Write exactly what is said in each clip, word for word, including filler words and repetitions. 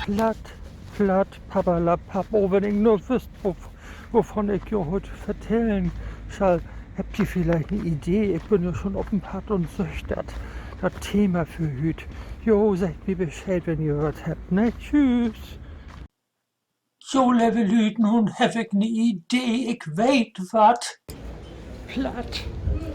Platt, platt, papperlapapp. Oh, wenn ik nur wüsst, wo-, wovon ik jo hüüt vertellen schall. Hebbt ji villicht 'ne Idee? Ik bün jo schon op 'n Padd un söök dat, dat Thema för hüüt. Jo, seggt mi Bescheed, wenn ji wat hebbt, ne? Tschüüs. Jo, leve Lüüd, nu heff ik 'ne Idee, ik weet wat. Platt,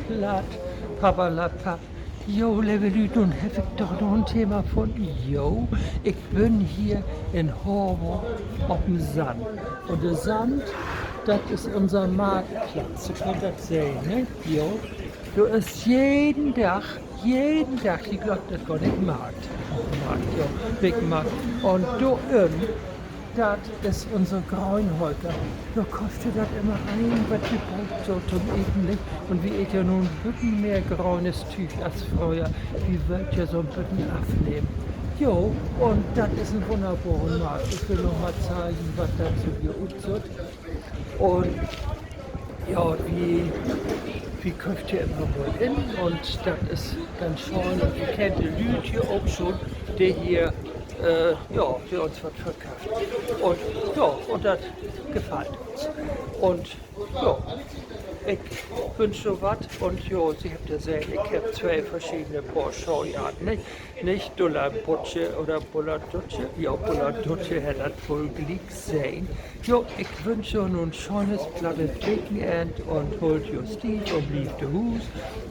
platt, papperlapapp. Jo, leve Lüüd, nu heff ik doch noch en Thema funnen. Jo, ik bün hier in Horborg op 'n Sand. Un de Sand, dat is unser Marktplatz. Ji köönt dat sehn, ne? Jo. Dor is jeden Dag, jeden Dag, ji glöövt dat gor nich, Markt. Markt, jo, Big Markt. Un dor in, dat is unser Gröönholker. Dor köfft he dat immer in, wat wi bruukt so to'n Eten, nich? Un wi eet ja nu 'n beten mehr gröönes Tüüg as fröher. Wi wüllt ja so 'n beten afnehmen. Jo, un dat is en wunnerboren Markt. Ik will noch mal zeigen, wat dat so hier utsüht. Un ja, wi, wi köfft hier immer mal in un dat is ganz schöön. Un wi kennt de Lüüd hier ok schon, de hier, äh, ja, de uns wat verköfft. Un ja, un dat gefallt uns. Un ja, ik wünsch jo wat. Un jo, ji hebbt ja sehn, ik heff twee verschiedene Paar Schoh an, nich? Nich Dullerbutsche oder Bullerdutsche? Ja, Bullerdutsche hett dat woll gliek sehn. Jo, ik wünsch jo nu en schönes plattes Wekenenn un hollt jo stief un blievt to Huus.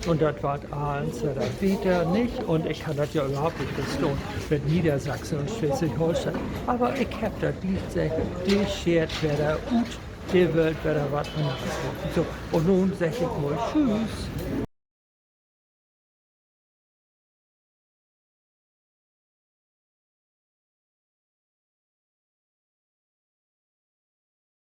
Un dat warrt allens wedder beter, nich? Un ik kann dat ja överhaupt nich verstahn mit Niedersachsen un Sleswig-Holsteen. Aver ik heff dat gliek seggt, de scheert wedder ut, de wüllt wedder wat anners maken. So, un nu segg ik mal Tschüüs.